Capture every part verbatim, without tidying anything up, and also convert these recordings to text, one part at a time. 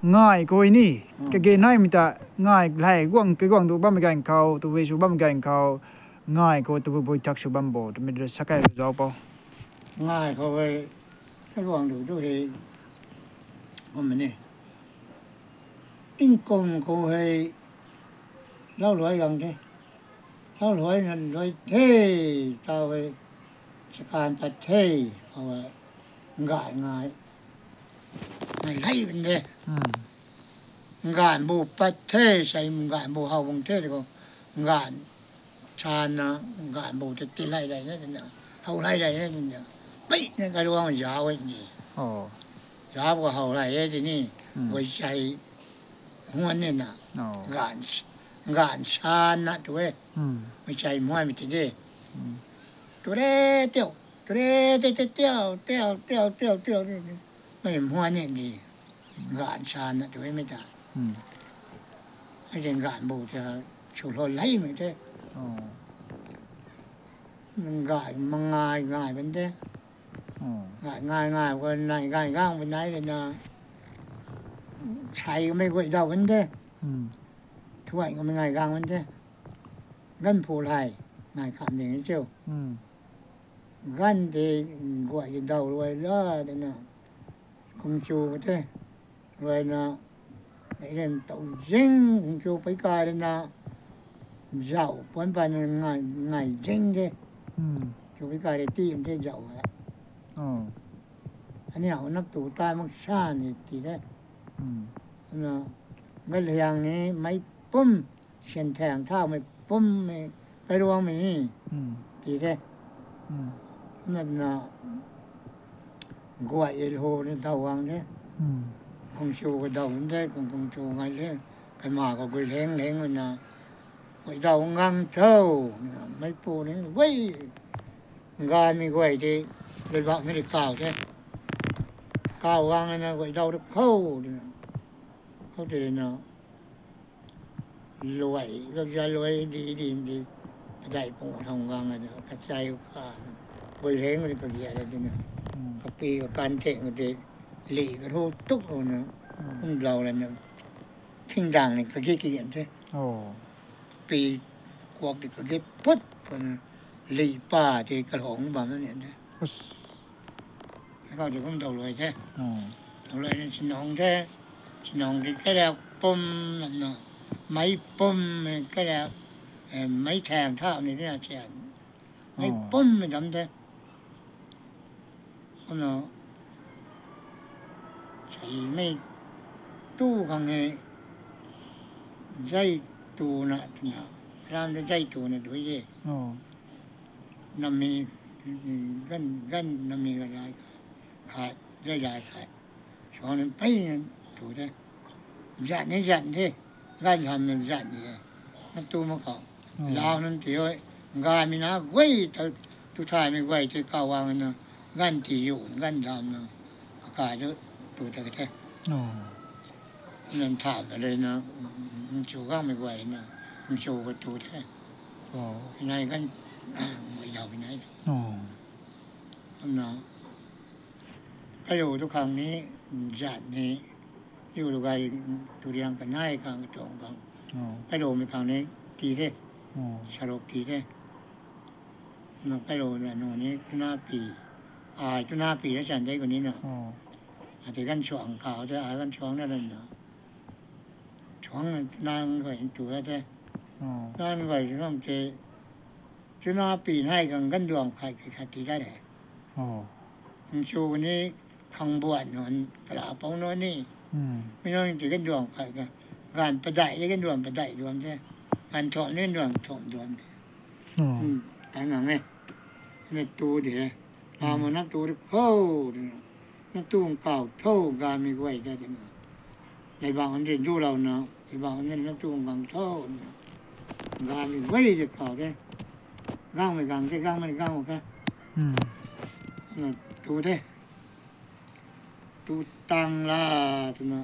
Ngai khou ni, kage naimei ta, ngai lei guang, kaguang tu bam gang khou, tu we sw bam gang khou, ngai khou tu bui thak sw bam bo, tu mi dra sa kai zau pau. Ngai khou hei, kaguang tu tu hei, kum ni. Tingkum khou hei, lau luai gang the. Lau luai na luai the, tau hei, chakan pat the, khou hei, ngai ngai. Ngai lei bam de. Nganv bu pat the, sei nganv bu how bang the, khou nganv sana, nganv bu te ti lei lei na, tina. How lei lei na, tina. Pei na kaluang zau e ni. Zau bu how lei e tini. Guay sei muan ni na. Nganv, nganv sana tu e. Guay sei muanmei ti de. Tu re, tiau, tu re, tiau, tiau, tiau, tiau, tiau, tiau, tiau, ni. Mei muan ni di. Nganv sana tu e mei ta. Hei tei nganv bu ta sw lou leimei the. Ngai mangai ngai bam de. Ngai ngai ngai khou nai ngai gang bam nai le na. Sei kamei guay daw bam de. Thuay kamei ngai gang bam de. Ganv phu lei, ngai kham ding chiu. Ganv tei guay tei daw luai la, tina. Khung chu ka the. Luai na, nai len tau zing, khung chu pei kai le na, zauh puan pan ngai, ngai zing de. Chu pei kai le ti bam the zauh e. Aniu nap tu tai mak sa ni ti de. Na, gal hiang ni mei pum, sian thang thaumei pum mei, kailuangmei ni ti de. Na, na, guay e lou ni daw gang de. Khung chu ka daw de, khung, khung chu ngai le, kaima khou guay leng leng na, guay daw gang tho, na, meipu ni, guay, nganvmei guay tei, leibak ni ri kaw the. Kaw gang na guay daw de khou, tina. Khou tei na, luai, gakza luai di di di, kadai pung thang gang na, kachai ka, guay leng ri kagia de tina. Kapi kakan theng de, li karu tuk na, kum daw la na, thingdang ni kagi kian the. Pi kuak di kagi put, na, li pa tei kalung bam na ni de. Khou tei kum daw luai the. Daw luai ni sinung the. Sinung tei kai la pum, na, mei pum, kai la, mei thang thau ni na sian. Mei pum mei dam the. Kumna, seimei tu khang hei, zai tuna, tina, ram de zai tuna dui e. Nami, ganv, ganv nami ga lai khat, zai lai khat. Suang ni pei na tu the. Zat ni zat the. Ganv lam na zat ni e. Nap tu mak khou. Lau nunc ti e. Nganvmei na guay ta, tu thaymei guay tei kaw gang na. Ganv ti yu, ganv lam na. Kakai tu, tu ta ka the. Nan tham na le na, chu gangmei guay na, chu ka tu the. Nai ganv, guay daw nai. Kumna, kailou tu khang ni, zat ni, liu lu gay, tu riang kanei khang katuang khang. Kailoumei khang ni, ti the, saruk ti the. Na kailou na nu ni, tuna pi, ai tuna pi la chan de khou ni na. Atei ganv suang kaw the, ai ganv suang na lan na. Suang na nang guay tu la the. Nang guay tu nang tei, tuna pi nai khang ganv duang khat khat ti la de. Nchu ni khang buan nunc, kala pou nunc ni. Mi nunc ti ganv duang khat ka. Ganv padeih e, ganv duang padeih duang the. Ganv thumh ni duang thumh duang the. Tan nang e. Nap tu de. Lam nap tu de khou de. Nap tu kaw tho, ganvmei guay ta de na. Leibak nunc ti dulou na, leibak nunc nap tu gang tho na. Ganvmei guay de kaw de. Gangmei gang the, gangmei gang the. Na tu the. Tu tang la, twna.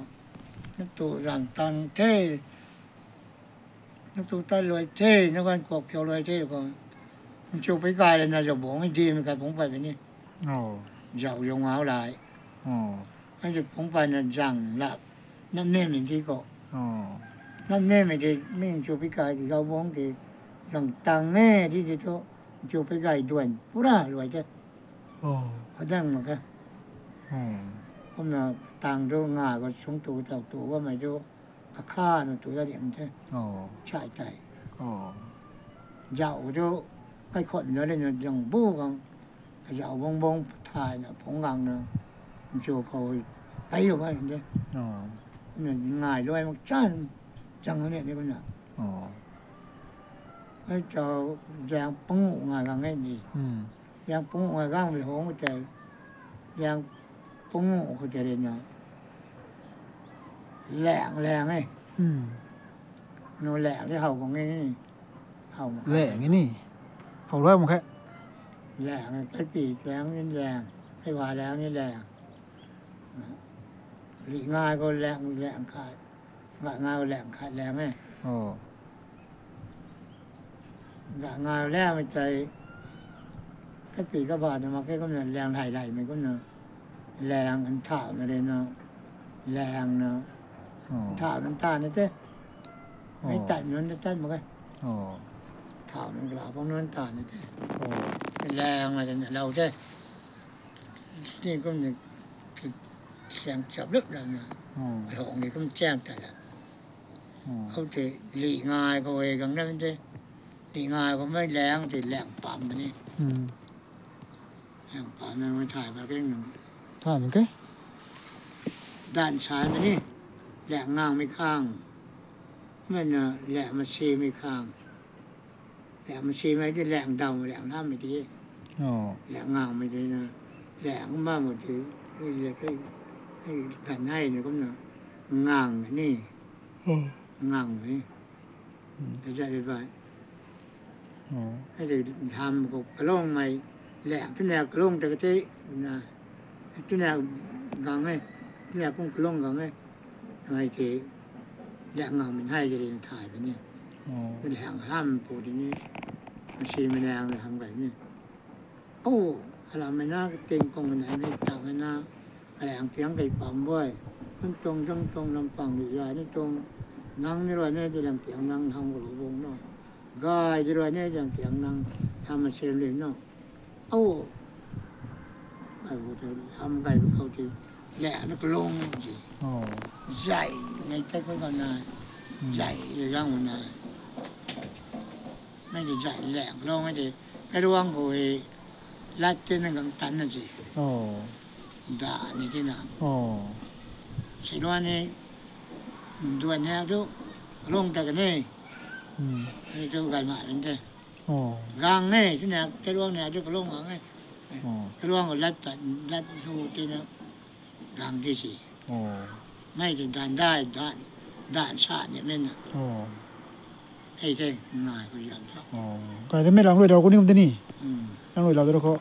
Nap tu zang tang the. Nap tu tat luai the, nap ganv kuak piau luai the khou. Nchu pei kai lana zau bungc e, dimei kai phungc pat puni. Zau zau ngau lai. Anzu phungc patna zang lap. Nam nem ni di ko. Oh. Nam nem ni di ming chu pi kai di gau bong di zang tang ne di di tu chu pi kai duan pura luai de. Oh. Adang ma ka. Oh. Kumna tang du nga ko sung tu tau tu wa mai du kakha na tu da dim the. Oh. Chai tai. Oh. Zau du kai khon na le na zang bu gang. Kazau bong bong thay na phung gang na. Chu khou pai lu bai de. Oh. Kumna ngai luai mak chan. Zang ne ni kumna. Oh. Ai chau zang pung ngai gang ngai di. Hmm. Zang pung ngai gang bi hong te. Zang pung ko te re na. Lang lang e. Hmm. Nu lang di hau bang e. Hau ma. Lang e ni. Hau rui mak khe. Lang e, kai pi lang ni lang. Kai wa lang ni lang. Li ngai ko lang lang khat. Nga ngai ko lang khat lang e. Oh. Nga ngai lang mi tai. Kai pi ka ba na ma ke kumna lang lai lai mi kumna. Lang an thau na re na. Lang na. Oh. Thau na ta ni te. Mei Oh. Tat nun ta tat mak ke. Oh. Thau na gla pang nun ta ni te. Oh. Lang na te na lau te. Ni kum ni phi siang chap lup lam na. Oh. Long ni kum chang ta la. Oh. Khou te li ngai ko e gang na te. Li ngai ko mei lang te lang pam ni. Hmm. Lang pam na mei thai ba keng nung. Thai mei ke? Dan sai mei ni. Lang ngang mei khang. Mei na lang ma si mei khang. Lang ma si mei di lang dau lang lam mei di. Oh. Lang ngang mei di na. Lang ma mo di. Ai le kai. Ai gan hai ni kum na. Ngang ni. Oh. Ngang ni. Hmm. Ai zai bai. Oh. Ai de lam ko kalong mei. Lang tu na kalong ta ka te na. Tu na gang e. Tu na kung kalong gang e. Hai ke lang ngang mei hai ke ri thai ba ni. Oh. Lang lam pu di ni. Ma si mei lang lam kai ni. Oh, alam mei na ting kong na ni tang na. Alang tiang kai pam boi. Kun tong zang tong lam pang li ya ni tong. Nang ni rui ne di lang tiang nang ham ko lu bong no. Gai di rui ne lang tiang nang ham ma sem li no. Au. Ai bu te ham gai bu khou ti. Lang na kalong ti. Oh. Zai ngai tai ko na. Hmm. Zai le gang na. Nai di zai lang kalong ti. Kai ruang ko e. Lat te na gang tan na ti. Oh. Da ni ti na. Oh. Sei luan ni. Duan ni tu. Kalong ta ka ni. Hmm. Ni tu gai ma rin te. Oh. Gang e, tu na, kai luang na, tu kalong gang e. Oh. Kai luang ko lat pat, lat lu ti na, gang di si. Oh. Mei di dan dai, dan, dan sa ni mei na. Oh. Hei te, ngai ko yan sa. Oh. Kai te mei lang lui dau ko ni kum te ni? Hmm. Lang lui lau dau ko.